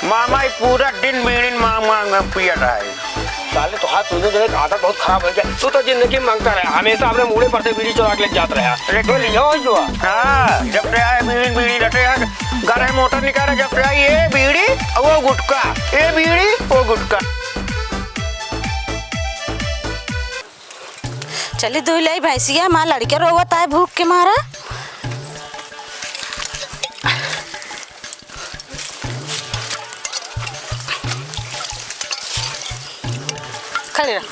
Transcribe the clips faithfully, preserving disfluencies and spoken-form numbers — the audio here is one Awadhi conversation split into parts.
मामा ई पूरा दिन बीड़ी मांग मांग पियत है। साले तोहार दोनों जने के आदत बहुत खराब होइ गया। तू तो जिंदगी में मांगता रहा, हमेशा अपने मूड़े पर से बीड़ी चोरा के ले जात रहा। अरे तो लिया हो जो। हाँ, जब से आए बीड़ी बीड़ी रटे हैं, घर है मोटर निकाले, जब से आई ये बीड़ी, वो गुटखा, ये बीड़ी, वो गुटखा। चली दुहि लाई भैंसिया, हमार लड़िका रोवत आए भूख के मारा। खड़ी रह।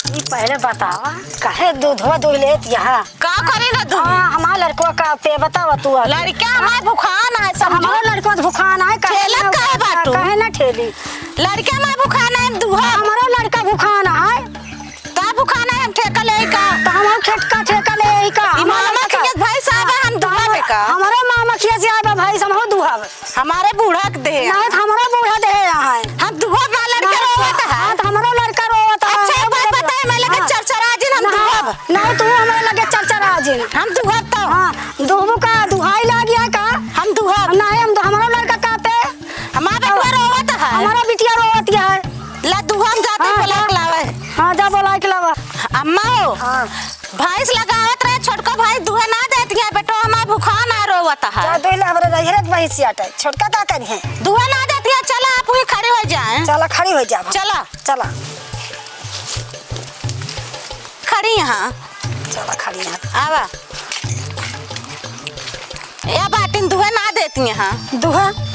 ई पहले बतावा, काहे दूधवा दुहि लेत यहाँ? का करे ना दूध? हाँ, हमार लड़कवा का पे बतावा तू अब। लड़िका हमार भुखान है, समझो। हमारो लड़कवा तो भुखान है, काहे ठेलत ना, काहे बाटू? काहे ना ठेली? लड़िका हमार भुखान है, हम दूहा। हमारो लड़का भुखान है। ता भुखाना है, हम ठेका लेई का? तो हम ठेका, ठेका लेई का? ई हमारा मामा पता। खियत भाई साहब है, हम तो दुहाबे का? हमारा मामा खियत से आबा भाई, हम हो दुहाब। हमारे बूढ़ा के दे। नहीं, तो हमारा बूढ़ा दे यहाँ है। हम दुहाब ना, लड़का हाँ, रोवत है। हाँ, तो हमारा लड़का रोवत है। अच्छा, एक बात बताए, मैं लगे हाँ। चरचरा जिन, हम ना, दुहाब। नहीं, तू हमारे लगे चरचरा जिन। हम दुहाब तो। हाँ, दुहबू का, दुहाई लाग गया का? हम दुहाब। नहीं, हम तो, हमारा लड़का कापे। हमार बेटवा रोवत है। हमारा बिटिया रोवत है। ला दुहा हम जाते हाँ, बोला जा। के लावे। हाँ, जा बोला के लावा। अम्मा हो, हाँ। भैंस लगावत रहे, छोटका भाई दुहे ना देत है, बेटवा हमार भुखान आ रोवत है। जा दुहि ले, हमरे रहिरे के भैंस आटे। छोटका का करी है? दुहे ना देत है, चला आप हुई खड़ी हो जाए। चला खड़ी हो जा। चला। चला। खड़ी यहाँ। चला खड़ी यहाँ। आवा। या बाटिन दुहे ना देती हैं, हाँ। दुहे।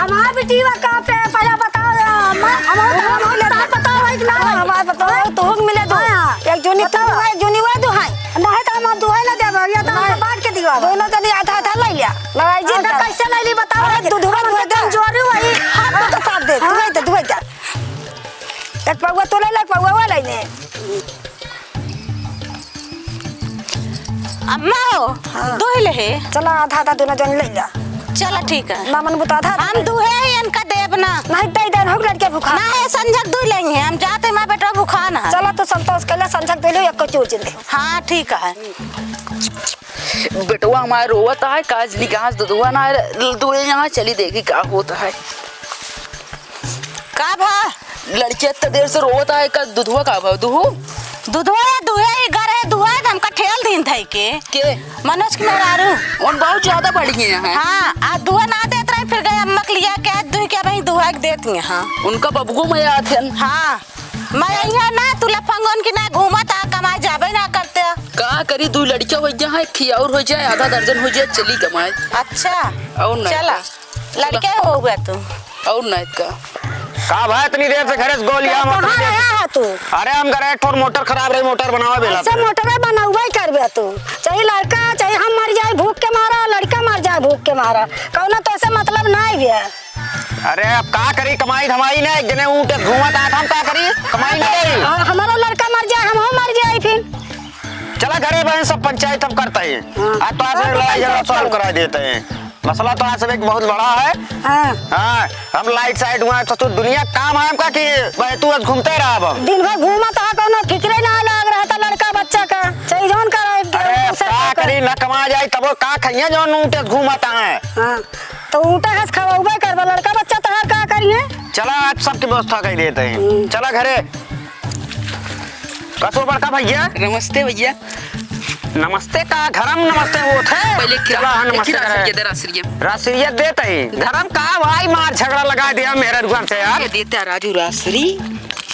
हमार बिटिया का पे पहले बताओ, अम्मा, हमार, हमार, हमार बताओ, बताओ, है कि ना? हाँ, हमार बताओ, हाँ। तो हुक मिले दो। हाँ। एक जूनी तू बताओ। दुहे, एक जूनी वह दुहाई। नहीं तो हम अब दुहे ना देबो, या तो हमके बांट के दियो। दोनों जनी आधा आधा ले लिया, लड़ाई जिन अरे कर। कैसे ले ली बताओ? अरे दूधवा दूध में दे। कमजोरी हुई। हाथ में तो साथ दे, हाँ। दुहे दे, दुहे दे। एक पौवा तू ले ले, एक पौवा वो ले ले। अम्मा हो, हाँ। दुहि ले हे। चला आधा आधा दोनों जन ले लिया। चला ठीक है। ना मन बुता आधा आधा हम ले। दुहे ही इनका देब ना। नहीं दे दे, हो लड़के भूखा। ना ये संझक दुहि लेंगे, हम जाते माँ बेटा भूखा ना। चला तो संतोष कर ले, संझक दुहि ले, एक को चूर चिन दे। हाँ ठीक है। बेटवा हमार रोवत है, काज निकास दुधवा ना है, दुहे यहाँ चली देखी का होत है। का भा? लड़किया इतना देर से रोवत है, का दुधवा का भा? दुहू? दुधवा या दुहे ही घर है, दुहा है, हमका ठेल दीन धई के। के? मनोज के मेहरारू। उन बहुत ज्यादा बढ़ गए हैं। हाँ, आ दुहा ना देत रही, फिर गए अम्मा के लिया के आज दुह के वहीं दुहा के देती हैं। हाँ। उनका बबुओ में याद है। हाँ। मैं यहाँ ना, तू लफंगन की ना घूमत आ, कमाए जाबे ना करते। का करी, दू लड़किया हो जाए, खियाउर हो जाए, आधा दर्जन हो जाए, चली कमाए। अच्छा। और नहीं चला, तो। लड़के हो गया तू। और नहीं का। का भाई, इतनी देर से घरे से गोलियां कहाँ मत दे। रहा है तू? अरे हम घरे एक ठोर मोटर खराब रही, मोटर बनावे बेला ऐसे थे। मोटरे बनौबे करबे तू। चाहे लड़का, चाहे हम मर जाए भूख के मारा, लड़का मर जाए भूख के मारा, कौनो तो ऐसे मतलब नहीं भी है। अरे अब का करी, कमाई धमाई ना, एक जने ऊँट घूमत आत, हम का करी, कमाई ना करी। हाँ, हमारा लड़का मर जाए, हम मर जाए फिर। चला घरे बहन, सब पंचायत हम करते हैं। हाँ। आज तो आज हाँ, लड़ाई झगड़ा पंचायत solve करो। करा देते हैं। मसला तो आज एक बहुत बड़ा है। हाँ। हाँ, हम लाइट साइड हुआ है तो तू दुनिया काम है हमका कि भाई तू आज घूमते रहा अब। दिन भर घूमत है, कोनो फिक्रे ना लाग रहा था लड़का बच्चा का। चाहे जौन का रहे, अरे अब दूसरा का का करे। करी, ना कमा जाए तब का खइया जौन ऊँट घूमत है। हाँ। तो ऊँटा घास खवाउबे करबा, लड़का बच्चा तोहार का करिहे? चला, आज सबकी व्यवस्था कर देते हैं। हम्म। चला घरे। कसो बड़का भैया। नमस्ते भैया। नमस्ते का घरम नमस्ते होत है। पहले क्या? चला, हाँ, एक ही नमस्ते राशि करे। दे दे, राशि ये। राशि ये देते हैं। घरम का भाई मार झगड़ा लगा दिया मेरे दुकान से यार। ये देता राजू राशि।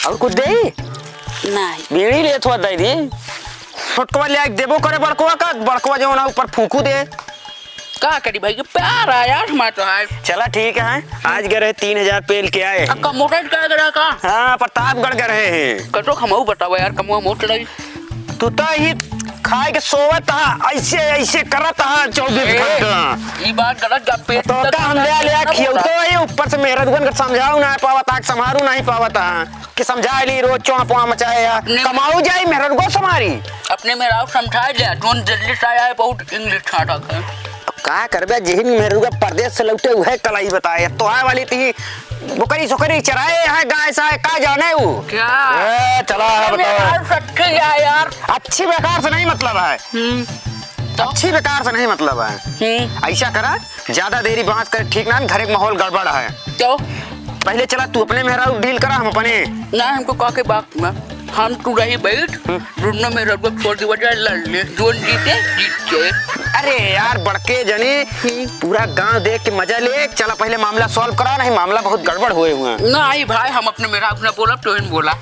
और कुछ दे? नहीं। बीड़ी लेत हुआ दे दी। छोटकवा ले आके देबो करे बड़कवा का, बड़कवा जो ना ऊपर फूकू दे। का करी भाई, के प्यार है यार, हमार तो है। चला ठीक है, आज गए रहे तीन हजार पेल के आए हैं। अब का मोटर का गड़ा का? हाँ, प्रतापगढ़ गए रहे हैं। कटो हमहू बतावा यार, कमवा मोट लगी। तू तो ही खाए के सोवत हा, ऐसे, ऐसे करत हा चौबीस ए, घंटा। ई बात गलत, जब पेट तो का हम ले, ले खियौतो है, ऊपर से मेहररुअन के समझाऊ ना पावत हा, संभारू नहीं पावत हा। कि समझाए ली, रोज चौंप वहाँ मचाए यार। अपने कमाऊ जाई, मेहररुआ संभारी। अपने मेहरारू समझाए ले, जोन दिल्ली से आया है, बहुत English ठाटक है। अब का करबे, जेहिन मेहररुआ परदेस से लौटे, उहे कलाई बताए। अब तो आए वाली थी, बोकरी सोकरी चराए हैं, गाय साय का जाने वो। क्या? ए, चला है, अरे बताओ। यार, सच्ची है यार। अच्छी बेकार से नहीं मतलब है। हम्म। तो? अच्छी बेकार से नहीं मतलब है। हम्म। ऐसा करा, ज्यादा देरी बात करे ठीक ना, घर एक माहौल गड़बड़ है। तो? पहले चला तू अपने मेहरारू डील करा, हम अपने। ना, हमको कह के बात ना। हम तू रही बैठ, हम्म। दोनों मेहरारू छोड़ दी, वजह लड़ ले, जोन जीते, जीत के। अरे यार, बड़के जने, हम्म। पूरा गांव देख के मजा ले, चला पहले मामला सॉल्व करा, नहीं मामला बहुत गड़बड़ हुए हुए हैं। ना आई भाई, हम अपने मेहरारू ना बोला, तो इन बोला।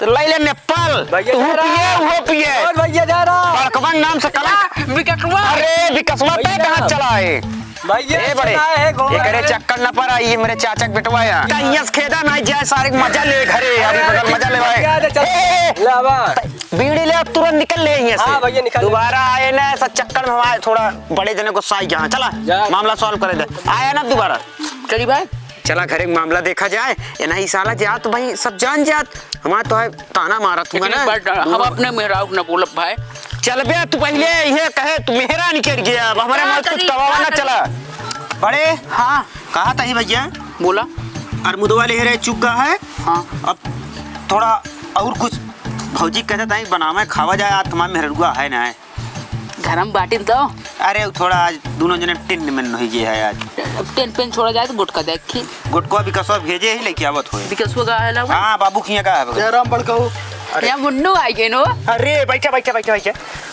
तो ले ले नेपाल, भैया तू जा रहा। पिए, वो पिए। और भैया जा रहा। बड़कवन नाम से कलंक। क्या? विकटवा? अरे, विकसवा तय कहाँ चला है? भैया, ए बड़े, चला है, घोड़ा एकरे है। चक्कर न पड़ा, ये मेरे चाचा के बेटवा है। कहियस खेदा ना जाए, सारे के मजा ले घरे, अभी अरे, बगल मजा ले भाई। भैया, चल। ए, ए, ए। लावा। बीड़ी ले, अब तुरंत निकल ले यहाँ से। हाँ भैया, निकल ले। दोबारा आए ना, ऐसा चक्कर में हमारे थोड़ा बड़े जने गुस्सा आई गया। चला, जा। मामला सॉल्व करे दे। आया ना दोबारा। चली भाई। चला, घर एक मामला देखा जाए। ये नहीं साला जात भाई, सब जान जात। हमार तो है ताना मारत हुआ लेकिन ना। एक बात, हम अपने मेहरारू न बोलब भाई। चल बे, तू पहले ये कहे, तू मेहरा निकल गया, अब हमारे हाँ, माल कुछ करी, कवावा हाँ, ना करी। चला। बड़े, हाँ। कहा था ही भैया? बोला। अरमुदवा ले रहे चुका है। हाँ। अब थोड़ा और कुछ भौजी कहता था बनावे खावा जाए, आज तुम्हारा मेहरुआ है ना है। घर में बाटी तो। अरे, उ थोड़ा आज दोनों जने टेन में नहीं जे है आज। अब टेन पेन छोड़ा जाए तो गुटका देखी। गुटका विकसवा भेजे ही लेके आवत होए। विकसवा का है लावा? हाँ, बाबू किया का है बगल। जयराम बड़काऊ। अरे। यहाँ मुन्नू आई गए नो। अरे, बैठा, बैठा, बैठा, बैठा।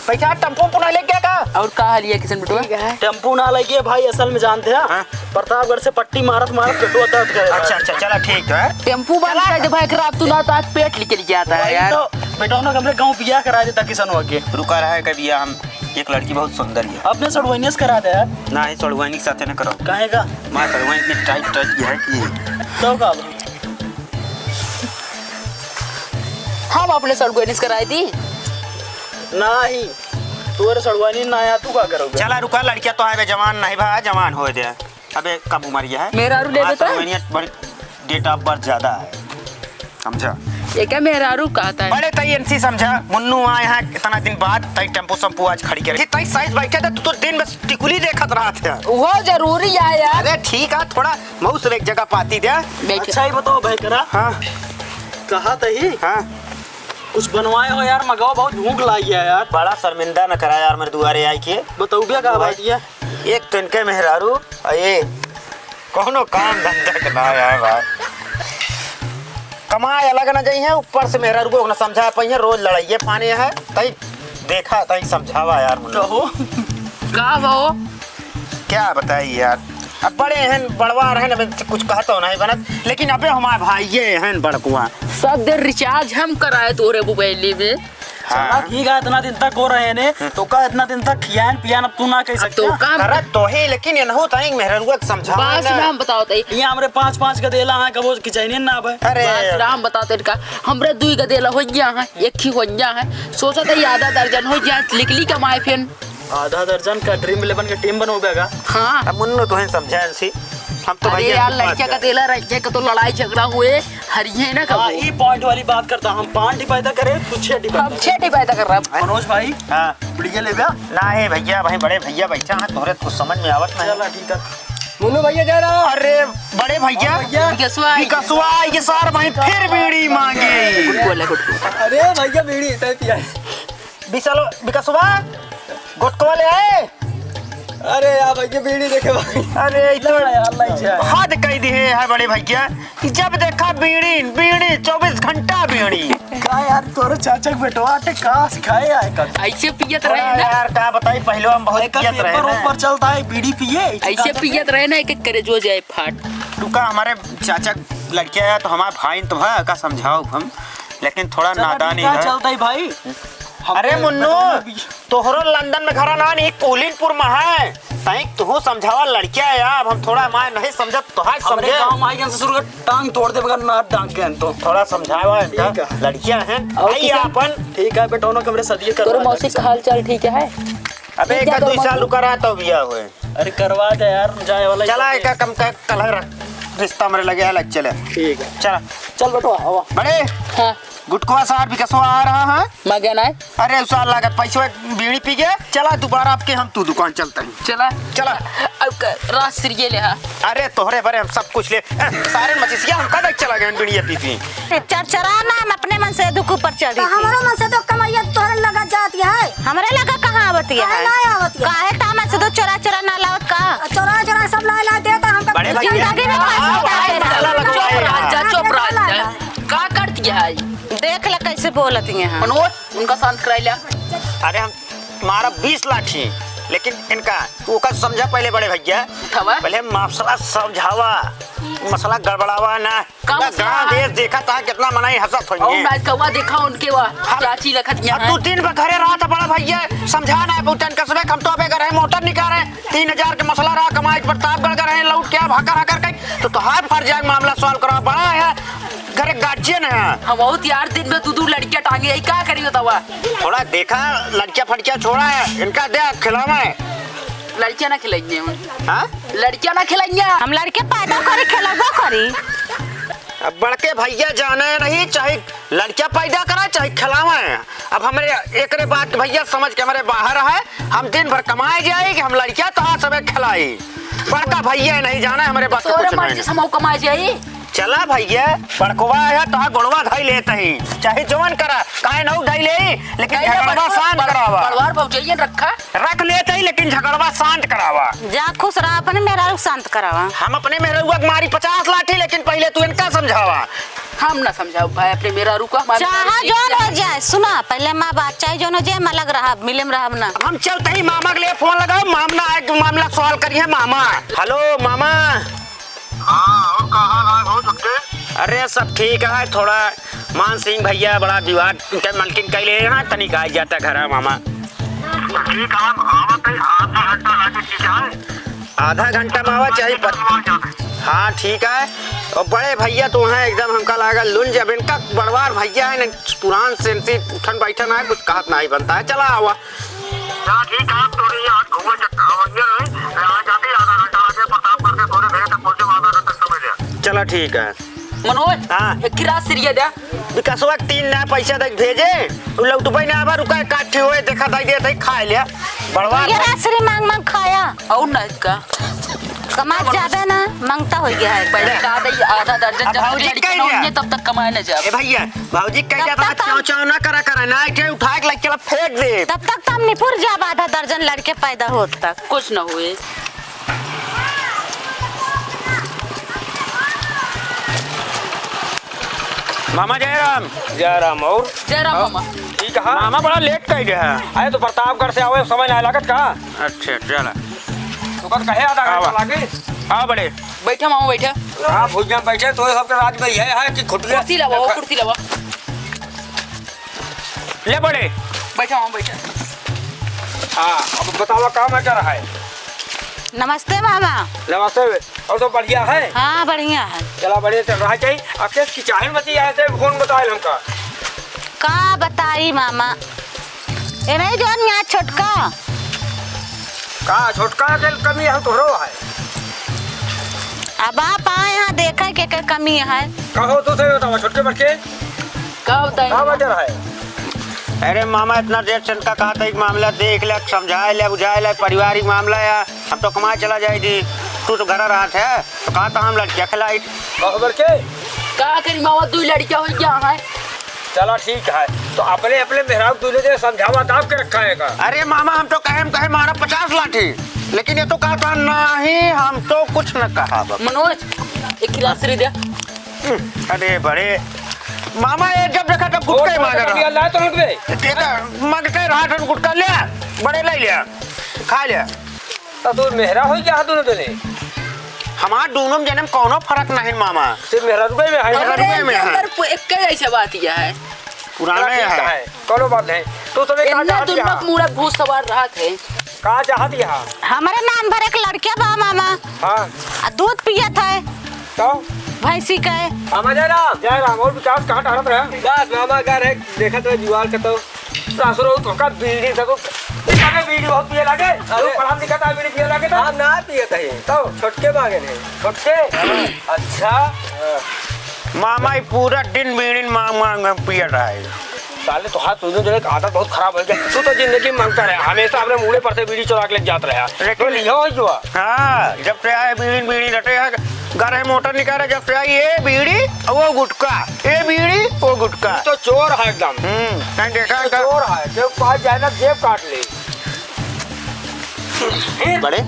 बैठा, टेम्पो उम्पो ना लेके का? और का हाल है किशन बेटवा? ठीक है। टेम्पो ना लेके भाई, असल में जानते हैं। हाँ। प्रतापगढ़ से पट्टी मारत मारत पेटवा दर्द करे। अच्छा, अच्छा, चला ठीक है। टेम्पू वाला चला। कह दे भाई, खराब तू ना तो आज पेट लेके लेके आता है वही यार। तो बेटौनो के हमरे गाँव बियाह करा देता किसनवा के। रुका रहा है कभी हम, एक लड़की बहुत सुंदर है। अपने सड़ुआइनिया से करा दे यार। ना ही सड़ुआइनी के साथे न करो। काहे का? माँ सड़ुआइनी इतनी टाइट टाइट की है कि तो का? हम अपने सड़ुआइनी से कराई दी। नाही, तोरे सड़ुआइनी ना आया, तू का करोगे? चला रुका, लड़किया तो आवे जवान नहीं भा, जवान होए दे। अबे कब उमर ये है? मेहरारू ले हाँ, देता है? सड़ुआइनिया बड़ी date of birth ज्यादा है, समझा? ये क्या मेहरारू कहता है? बड़े तई इनसी समझा, मुन्नू आए हैं इतना दिन बाद, तई टेम्पो सम्पो आज खड़ी करे। कि तई साइज बैठे थे, तू तो दिन में टिकुली देखत रहत है। वो जरूरी है यार। अरे ठीक है, थोड़ा मौस एक जगह पाती दे। बैठ। अच्छा ही बताओ भाई करा। हाँ। कहा तही? हाँ। कुछ बनवाए हो यार, मगाओ, बहुत भूख लागी है यार। बड़ा शर्मिंदा न करा यार मेरे दुआरे आई के। बताऊ भैया का बात है? एक तो इनके मेहरारू, और ये कौनो काम धंधा के ना आए भाई। कमाए अलग न जाई है, ऊपर से मेहरारू को न समझा पाई है, रोज लड़ाइए फाने है। तई देखा, तई समझावा यार मुन्ना। कहो। का हो? क्या बताई यार, अब बड़े हैं, बड़वा रहे न, कुछ कहत हो नहीं बनत, लेकिन अबे हमारे भाई ये हैं बड़कुआ। सब दिन recharge हम कराए तोरे मोबाइल में। हाँ। चला ठीक है, इतना दिन तक हो रहे ने, हम्म। तो का इतना दिन तक खियान पियान अब तू ना कह अब सकता। तो काम अरे तो ही, लेकिन इनहू ताई मेहररुआ के समझावा बात ना। सुना, हम बताओ ताई। ये हमरे पाँच पाँच गदेला हैं, कबो किचैनियन ना आवे। अरे। बात सुना, हम बताओ ताई का, हमरे दुई गदेला हो गया है, एक ही हो गया है। सोचा ताई आधा दर्जन हो गया, निकली कमाए फिर। आधा दर्जन का Dream Eleven के team बनोगे का? हाँ। अब मुन्नू तुहें समझाएन सी, हम तो अरे भैया यार, कुछ लड़किया बात का देला रह जाए, का तो लड़ाई झगड़ा हुए, हरिये ना हाँ, कबो। ई point वाली बात करता, हम पाँच डी पैदा करे, तू छह डी पैदा हम कर। छह डी पैदा कर रहा है। मनोज भाई, हाँ। बढ़िया लेगा? ना है भैया, भाई बड़े भैया बैठा है, तोहरे कुछ समझ में आवत नहीं। चला ठीक है। मुन्नू भैया जा रहा। अरे बड़े भैया, भैया। विकसवा। विकसवा, ये सार भाई फिर बीड़ी मांगे। गुटकुआ ले, गुटकुआ। अरे भैया बीड़ी तय पिया। बिचलो, बिकसवा, गोटकवा ले आए। अरे यार भाई, ये बीड़ी देखे भाई। अरे, ई तो ला यार, लाई जाए। हद कई दिहे है बड़े भैया। ई जब देखा बीड़ी, बीड़ी, चउबीस घंटा बीड़ी। का यार, तोरे चाचा के बेटवा आटे का सिखाए आए का? ऐसे पियत रहे थोड़ा ना। यार, का बताई, पहिले हम बहुत एक पियत रहे paper ना। ऊपर चलता है, बीड़ी पिए। ऐसे पियत रहे ना, एक एक करे जो जाए फाट। तू का हमारे चाचा के लड़किया है, तो हमारे भाई तो है, का समझाओ हम, लेकिन थोड़ा चला, नादानी ठीक है, है। चलता ही भाई। अरे हमरे मुन्नू, मतलब तोहरो लंदन में घरा ना, नहीं कोलिनपुर में है। तई तुहू समझावा लड़किया है, अब हम थोड़ा माय नहीं समझत, तोहार हमरे समझे। गाँव में आई ससुर का टांग तोड़ दे बगैर नाक डांग के हम तो। थोड़ा समझावा इनका, ठीक है। लड़किया है। और आई किसान? आपन। ठीक है, बेटौनो के हमरे सदिये तोर करवा मौसी दे। का हाल चाल ठीक है? अबे ठीक एक है, दो तो साल मौसी? रुका रहा तो बिया हुए। अरे करवा दे यार, जाए वाला ही चला, है। एक कम का कलह रिश्ता हमरे लगे अलग चले। ठीक है। चला। चल बेटवा, आवा। बड़े। हाँ। गुटकवा सार विकसवा आ रहा है। मजा ना है। अरे, उसार लागत पैसवा, बीड़ी पी गए। चला, दोबारा आपके हम तू दुकान चलते हैं। चला। चला। अब क-, रात सिरिये ले हा। अरे, तोहरे बरे हम सब कुछ ले। ए, सारे मचिसिया हमका देख चला गए बीड़िया पी पी। चरचरा ना, हम अपने मन से दुख ऊपर चढ़ी तो थी। हमरो मन से तो कमैया तोहरे लगा जाती है। हमरे लगा कहाँ आवती है? काहे ना आवती है? काहे तामा से तो चोरा चोरा ना लावत का? चोरा चोरा सब ला ला देता हमका। बड़े भैया। जिंदगी में कौन सी बात है? चुप रह जा, चुप रह जा। का करती है? देख ले कैसे बोलत ही हैं। मनोज, उनका शांत कराई ला। अरे हम मारा बीस लाठी, लेकिन इनका तू ओका समझा पहले बड़े भैया। उठावा। पहले मसला समझावा, मसला गड़बड़ावा ना। का ना मसला गाँव है? देश देखा था कितना मनई हंसत होइए। और ना कौवा देखा उनके वा हम चाची लखत यहाँ अब तू है। दिन भर घरे रहा था बड़ा भैया, समझा ना है, उठन कसबे हम तो अबे घर है मोटर निकाल रहे हैं। तीन हजार के मसला रहा, कमाई के प्रतापगढ़ का रहे, लौट के अब हकर हकर कहीं, तो तोहार फर्ज है मामला सॉल्व करा, बड़ा है, घर एक गार्जियन है। हम बहुत यार दिन में दू दू लड़कियां टांगे, यही का करी बतावा? थोड़ा देखा, लड़कियां फड़कियां छोड़ा है, इनका दे खिलावा है। लड़कियां ना खिलाइए हम। हाँ? लड़कियां ना खिलाइए। हम लड़के पैदा करी, खिलाबो करी। अब बड़के भैया जाने नहीं, चाहे लड़कियां पैदा करा, चाहे खिलावे। अब हमरे एकरे बात के भैया समझ के हमरे बाहर है, हम दिन भर कमाए जाई कि हम लड़कियां तोहार सबे खिलाई। बड़का भैया नहीं जाने हमरे बात के तोरे कुछ मर्जी नहीं। से हम कमाए जाई। चला भैया, बड़कवा है, तोहार गोड़वा धई लेत ही, चाहे जवन करा, काहे नौ धई ले, लेकिन नहीं, झगड़वा बड़वा, शांत बड़-, करावा। बड़वार भौजैया रखा। रख लेत ही, लेकिन झगड़वा शांत करावा। जा खुश रहा, अपने मेहरारू शांत करावा। हम अपने मेहरारुआ के मारी पचास लाठी, लेकिन पहले तू इनका समझावा। हम ना समझाओ भाई अपने मेहरारू का, हमारे चाहे मेहरारू जौन हो जाए, सुना, पहले माँ बात, चाहे जौन हो जाए, हम अलग रहब, मिले में रहब ना। हम चलते ही मामा के लिए फोन लगाओ, मामला आए, मामला सॉल्व करिए मामा। हेलो मामा। हाँ, और का हाल है हो सबके? अरे सब ठीक है, थोड़ा मान सिंह भैया बड़ा विवाद के मलकिन कैले हैं, तनिक आ जाता घर है मामा। ठीक है, हम आवत है, आधा घंटा लागे, ठीक है? आधा घंटा में आवा चाहे पत-, आधा घंटा में आ जाते। हाँ, ठीक है। और बड़े भैया तो हैं एकदम, हमका लागल लुंज, अब इनका बड़वार भैया है न, पुरान सेंसी उठन बैठन है, कुछ कहत नहीं बनता है। चला आवा। चला ठीक है, हम तोरे यहाँ घूमे चक्कर, हम ये रहे, यहाँ जाते ही आधा घंटा लगे, प्रतापगढ़ से तोरे घरे तक पहुँचे में आधा घंटा समय लिया। चला ठीक है। मनोज, हाँ। एक गिलास सिरिया दे। विकासवा के तीन ना पैसा दे भेजे, उ लौटबे ना आवा, रुका काठी होए, देखा दे दे, दे खा ले। बड़वा तू ये रात सिरी मांग मांग खाया। और ना का? कमात ज्यादा ना, मांगता हो गया है। पहले कहा था, ये आधा दर्जन अब जब तक भौजी लड़की कह ना दिया। होंगे, तब तक कमाए ना जाए। ए भैया, भौजी कह तब दिया, तक बात हम चाव चाव ना करा करा, ना इठे उठा के लग चला फेंक दे। तब तक तो हम निपुर जाब आधा दर्जन लड़के पैदा होत तक। कुछ ना हुए। मामा जय राम। जय राम। और जय राम और? मामा। ठीक है। मामा बड़ा लेट कर दिया है। अरे तो प्रतापगढ़ से आवे, समय ना लागत का? अच्छा, चला। तो कल कहे आधा घंटा आवा। लागे? आ बड़े। बैठा मामा, बैठा। हाँ, भुइयां बैठे, तो सबके राज में यह है कि खुटिया कुर्सी लावा, वो कुर्सी लावा। ले बड़े। बैठा मामा, बैठा। हाँ, अब बतावा का मैटर है? नमस्ते मामा। नमस्ते। और सब बढ़िया है? हाँ, बढ़िया है। चला, बढ़िया चल रहा है। चाहिए अब किस की चाहे मती आए थे, कौन बताए हमका? का बताई मामा, एमे जौन यहाँ छोटका। का छोटका के कमी है, तोहरो है? अब आप आए यहाँ देखे के, के कमी है। का हो, तू सही बतावा, छोटके बड़के? का बताई? का वजह है? अरे मामा, इतना देर से इनका कहा था, एक मामला देख ले, समझा ले, बुझा ले, पारिवारिक मामला है। हम तो कमाए चला जाए थी, तू तो घर रहत है, तो कहा था हम लड़कियाँ खिलाई। का खबर के? का करी मामा, दू लड़कियाँ हो गया है। चला ठीक है, तो अपने, अपने मेहरारू दूल्हे से समझावा दाब के रखा है का? अरे मामा, हम तो कहे, हम कहे मारा पचास लाठी, लेकिन ये तो कहा था नहीं, हम तो कुछ न कहा बाबा। मनोज, एक गिलास रे दे। अरे बड़े मामा, ये जब देखा तब गुटका ही मांग रहा। ला तो रुक बे। देखा, मांगते रहा था गुटका, ले, बड़े ले लिया, खा लिया। तो तू मेहरा हो गया दोनों जने? हमार दोनों जने में कौनो फर्क नहीं मामा। सिर्फ मेहरा रुपए में है। मेहरा अरे, रुपए में है। अंदर पु-, एक ही ऐसे बात यह है। पुराने ठीक है। है, कौनो बात नहीं। तू सबे का इतना चाहत दुर्मत यहाँ? मूड़ा भूत सवार रहत है। का चाहत यहाँ? हमारे नाम भर एक लड़के बा मामा। हाँ। आ दूध पियत है। तो? भैंसी के। मामा जय राम। जय राम। और विकास कहाँ टहरत रहा? बस मामा घर है, देखत रहे जुआर के तो। सासुरो तोका बीड़ी से तो, तू कबे बीड़ी बहुत पिए लागे? अरे। तू पढ़ा लिखा था, बीड़ी पिए लागे था? हम ना पिए थे। तो? छोटके मांगे नहीं। छोटके? हाँ। अच्छा। हाँ। मामा, ई पूरा दिन बीड़ी मांग मांग हम पियत रहे। साले, तोहार दोनों जने के आदत बहुत खराब होइ गया। तू तो जिंदगी में मांगता रहा, हमेशा अपने मूड़े पर से बीड़ी चोरा के लेके जात रहा। लेकिन तो लिहो हो जो। हाँ, जब से आए बीड़ी, बीड़ी रटे है, घर है मोटर निकाले, जब से आई ये बीड़ी, वो गुटखा, ये बीड़ी, वो गुटखा। तू तो चोर है एकदम। हम्म, नहीं देखा तू तो का? चोर है, जेब पास जाए ना, जेब काट ले। बड़े?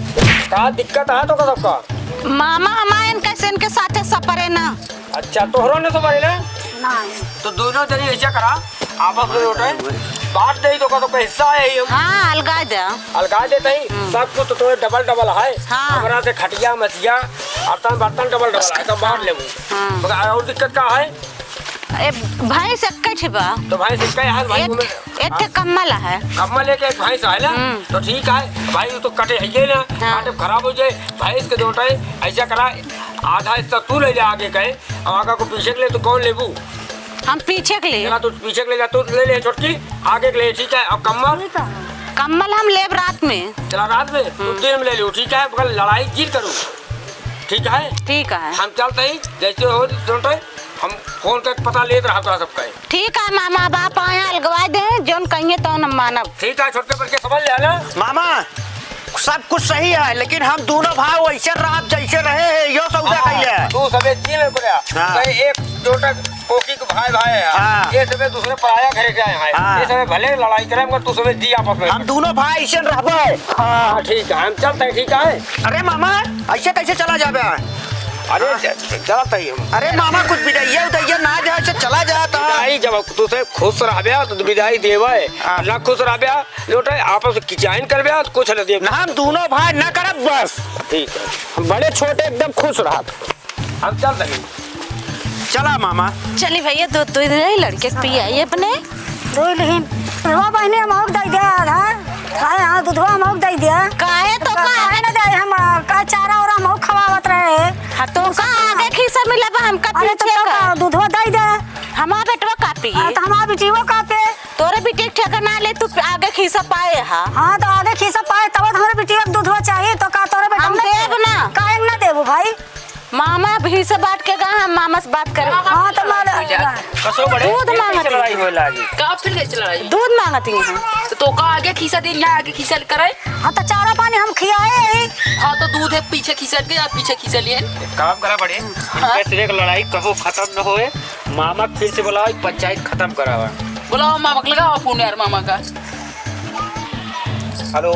का दिक्कत है तो का सबका? मामा, हमारे इनके से इनके साथे सपरे ना। अच्छा, तोहरो ने सपरे ना? नहीं। तो दोनों जनी ऐसा करा, आपस में लौटे, बांट दे तो का सबका हिस्सा है ही हम। हाँ, अलगा दे। अलगा देते ही, हम्म। सब कुछ तो तोरे डबल डबल है। हाँ। हमरा से खटिया, मचिया, बर्तन, बर्तन डबल डबल है, सब बांट लेबू। हाँ। मगर और दिक्कत का है? ए, भैंस एक्कै ठे बा। तो भैंस एक्कै है, भाई एक, घूमे। एक ठे हाँ। कम्मल है। कम्मल एक, एक भैंस है ना? हम्म। तो ठीक है, भाई, वो तो कटे है ये ना, हाँ। काटे खराब हो जाए, भैंस के दोटे, ऐसा करा, आधा हिस्सा तू ले ले आगे के, और आगा को पीछे के ले, तो कौन लेबू? हम पीछे के लिए। चला, तू पीछे के ले जा, तू ले ले छोटकी, आगे के ले, ठीक है, और कम्मल? कम्मल हम लेब रात में। चला, रात में? तू हम्म। दिन में ले लो, ठीक है, मगर लड़ाई जिन करो, ठीक है? ठीक है। हम चलते ही, जैसे हो, दोटे, हम फोन करके पता लेत रहा तोरा सबका। ठीक है मामा, अब आप आए अलगवा दे, जौन कहिए तौन हम मानब। ठीक है, छोटके बड़के समझ ले ना। मामा, सब कुछ सही है, लेकिन हम दोनों भाई वैसे रात जैसे रहे हैं, यो सौदा हाँ, कहिए। तू सबे जी में को रहा। हाँ। तो एक छोटा कोकी के भाई भाई है। हाँ। ये सबे दूसरे पराया घरे के आए हैं। हाँ। ये सबे भले लड़ाई करे, मगर तू सबे जी आपस में। हम दोनों भाई ऐसे रहबे। हाँ, ठीक है, हम चलते हैं, ठीक है? अरे मामा, ऐसे कैसे चला जाबे? अरे, हाँ। च-, चलत ही हम। अरे मामा, कुछ बिदाइया उदाइया ना जाए, ऐसे चला जाता। बिदाई जब तू से खुश रहबे, तो बिदाई देवे। हाँ। ना खुश रहबे, लोटे आपस में किचाइन करबे, तो कुछ न देबे। ना, हम दोनों भाई ना करब बस। ठीक है। हम बड़े छोटे एकदम खुश रहब। हम चल रहे। चला मामा। चली भैया, दूध, दूध ले, लड़के के पियाई अपने। दूध लेकिन, रो बहिनी, हम और दे दे आधा। हाँ, हाँ, दूधवा हम और दे दे। काहे तो का? काहे ना दे, हम, का चारा ओरा हम और खवावत रहे। हाँ, तो का आगे खीसा मिला बा, हमका अरे, तो पीछे का का? दूधवा दे दे। हमार बेटवा का पिए? हाँ, तो हमार बिटियो का पे? तोरे बिटिया के ठेका ना ले, तू आगे खीसा पाए हा। हाँ, तो आगे खीसा पाए, तब तो हमरे बिटिया के दूधवा चाहिए, तो का तोरे बेटा हम ना देब ना। काहे ना देबू भाई? मामा अभी से बांट के गा, हम मामा से बात करे। हाँ, तो मार कसो बड़े, दूध फिर मांगत कैसे लड़ाई ही। होए लागी? का फिर कैसे लड़ाई? दूध मांगत ही हैं। तो, तो का आगे खीसा दिन या आगे खीसा करे? हाँ, तो चारा पानी हम खियाए ही। हाँ, तो दूध है पीछे खीसा के या पीछे खीसा लिए। एक काम करा बड़े, हाँ। इनके सिरे के लड़ाई कबो खत्म न होए। मामा के फिर से बुलाओ, एक पंचायत खत्म करावा। बुलाओ मामा के, लगाओ फोन यार मामा का। हेलो।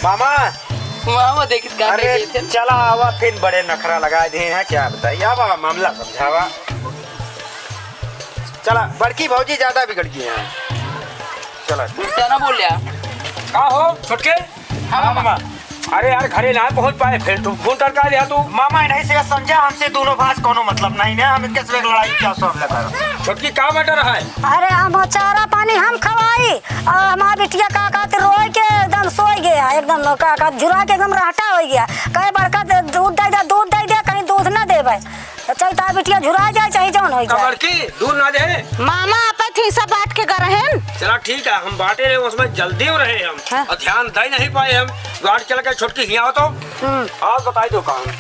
मामा। मामा देख का अरे, देखे थे। चला आवा, फिर बड़े नखरा लगा दे हैं, क्या बताई? आवा, मामला समझावा। चला, बड़की भौजी ज्यादा बिगड़ गई हैं। चला। उल्टा ना बोल यार। का हो, छोटके? हाँ, मामा। अरे यार, घरे ना पहुँच पाए, फिर तू फोन टरका लिया तू। मामा, इन्हीं से समझा, हमसे दोनों भाई से कोनो मतलब नहीं है, हम इनके से एक लड़ाई क्या सब लगा। छोटकी, का मैटर है? अरे, हम चारा पानी हम खवाई, और हमार बिटिया का कहते रोए के एकदम सोई गया, एकदम का कहते झुरा के एकदम रहटा हो गया। कहे बड़का दे, दूध दे दे, दूध दे दे, कहीं दूध ना देवे। तो चाहे तार बिटिया झुरा जाए, चाहे जौन हो का जाए। बड़की, दूध ना दे। मामा, आपत ही सब बांट के गा रहेन। चला ठीक है, हम बांटे रहे, उसमें जल्दी में रहे हम। हाँ। और ध्यान दे नहीं पाए हम। बांट चल गए, छोटकी हियाँ आओ तो। हम्म। और बताई दो काम।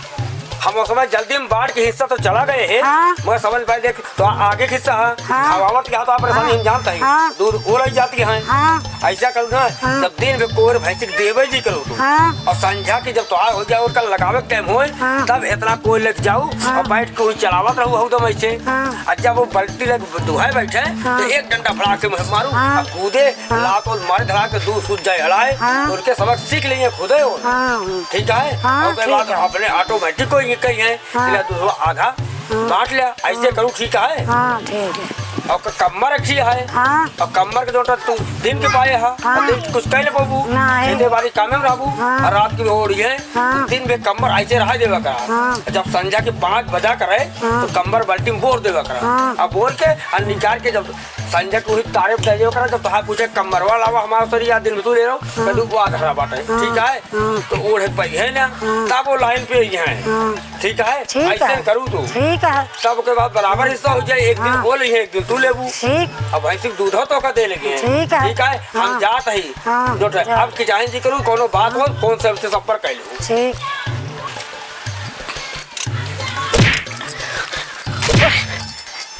हम उसमें जल्दी में बांट के हिस्सा तो चला गए हैं। हाँ। मगर समझ पाए देख, तो आगे हिस्सा है। हाँ। खवावत क्या तो आप परेशानी हाँ। हम जानते हैं। हाँ। दूध वो रह जाती है। हाँ। ऐसा करो ना, हाँ। जब दिन में कोर भैंसी के देवे जी करो तू। हाँ। और संझा की जब तोहार हो जाए और कल लगावे के टाइम होए, हाँ। तब इतना कोई लेके जाओ हाँ। और बैठ के वही चलावत रहो हरदम ऐसे। हाँ। और जब वो बल्टी लग दुहाए बैठे, हाँ। तो एक डंडा फड़ाक से मुँह मारू, हाँ। और कूदे, हाँ। लात और मारे धड़ा के दूध सूझ जाए हड़ाए, हाँ। तो उनके सबक सीख लिए खुदे हो। हाँ। ठीक है? हाँ, और ओकरे ठीक बाद है। अपने automatic को ये कही है, हाँ। इला दूधवा आधा हाँ। बांट लिया, ऐसे हाँ। करूँ, ठीक है? हाँ, ठीक है। और क-, कम्मर रखी है। हाँ। और कम्मर के जोटा तू दिन के पाए हा, हाँ। और दिन के कुछ कह ले बाबू। नहीं। खेते बाड़ी कामे में रहबू, हाँ। और रात के ओढ़ी है, हाँ। दिन में कम्मर ऐसे रहा देवा का। हाँ। जब संझा के पाँच बजा करे, हाँ। तो कम्मर बाल्टी में बोर देवा का। हाँ। अब बोर के और निकाल के जब संझा के वही तारीफ दे देवा का, जब तोहार पूछे कम्मरवा लावा हमारा सरी या दिन में तू ले रहो, हाँ। तो तू वो आधा बाटे, हाँ। ठीक है? हाँ। तो ओढ़े पाई है ना, हाँ। तब वो लाइन पे ही है। हाँ। ठीक है? ठीक ऐसे है। करू तू। ठीक है। तब ओके बाद बराबर हिस्सा हो जाए, एक दिन हाँ। वो ले, एक दिन तू लेबू। ठीक। अब भैंसी के दूध हो तो का दे लेंगे। ठीक है। ठीक है? हम हाँ। जात ही। हाँ, जो टे-, जा। अब की जाहिर जी करू, कोनो बात हो, हाँ। फोन से हमसे संपर्क कर लो। ठीक।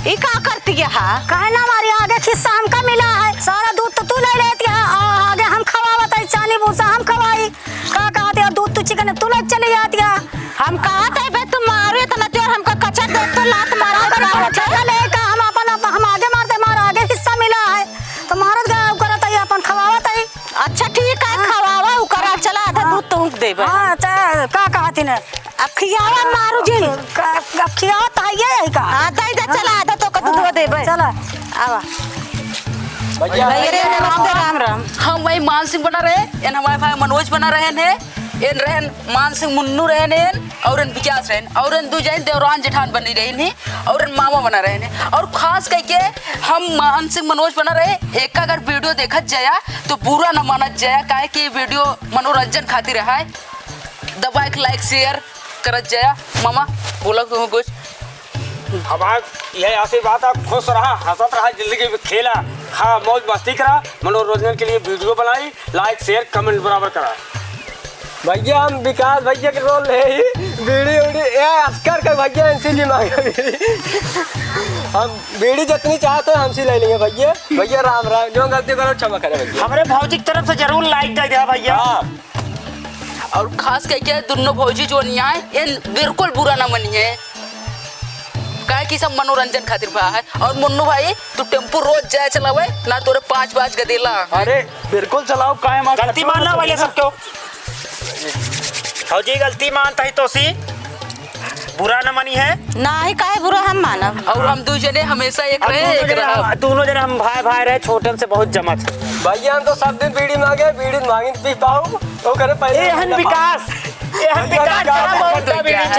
ई का करती है? काहे ना मारी, आगे हिस्सा हमका मिला है, सारा दूध तो तू ले लेती है, आ-, आगे हम खवावत है, चानी भूसा हम खवाई, का कहती है, दूध तू चिकन तू ले चली जाती है। हम कहत है बे, तू मारो इतना जोर, हमका कचर दे तो लात मारा, अगर मारा हम होता है। ठेका ले का हम अपन, अपन, हम आगे मारते, हमारा आगे हिस्सा मिला है, तो मारत गया करत है, अपन खवावत है। अच्छा ठीक है, हाँ। खवावा, उ करा, चला आधा हाँ। दूध तो उनके देबे। हाँ, अच्छा, का कहती ने? अब खियावा मारू जिन। का, अब खियावा तो है ये है का? हाँ, दे दे, चला आधा तो का दूध हाँ, देबे। चला। आवा। भैया। भैया रे, नमस्ते, राम राम। हम वही मान सिंह बना रहे, एन हमारे भाई मनोज बना रहे हैं, एन रहन मान सिंह मुन्नू रहन एन, और एन विकास रहन, और एन दू जन देवरान जेठान बनी रहन ही, और एन मामा बना रहन ही। और खास करके हम मान सिंह मनोज बना रहे, एक अगर वीडियो देखत जाया तो बुरा न मानत जाया, काहे कि वीडियो मनोरंजन खातिर है। दबाए के like share करत जाया। मामा, बोला तू कुछ। हमार यह आशीर्वाद है, खुश रहा, हंसत रहा, जिंदगी में खेला, खा, मौज मस्ती करा, मनोरंजन के लिए वीडियो बनाई, like share comment बराबर करा। भैया, हम विकास भैया के रोल ले ही, बीड़ी उड़ी, ए, अस्कर के भैया, इनसे जी मांगे बीड़ी। हम बीड़ी जितनी चाहते हैं, हमसे ले लेंगे भैया। भैया, राम राम, जो गलती करो, क्षमा करें भैया। हमरे भौजी की तरफ से जरूर like दे दे भैया। हाँ। और खास करके दोनों भौजी जो नहीं आए, ये बिल्कुल बुरा ना मनिए, काहे कि सब मनोरंजन खातिर भा है। और मुन्नू भाई, तू टेम्पो रोज जाए चलावे ना, तोरे पाँच पाँच का देला। अरे बिल्कुल चलाओ, काहे मार गलती मान ला वाले सबको। भौजी गलती मानता ही तो सी बुरा न मानी है। नाही, काहे बुरा हम मानब? और हम दू जने हमेशा एक अब रहे, दोनों एक जने रहब। हम, दोनों जने हम भाई भाई रहे, छोटे से बहुत जमा थे। भैया, हम तो सब दिन बीड़ी मांगे, बीड़ी मांगे पी पाऊ, तो करे पहले ए, हन विकास, ए, हन भैया, विकास, विकास, बड़ा बहुत विकास।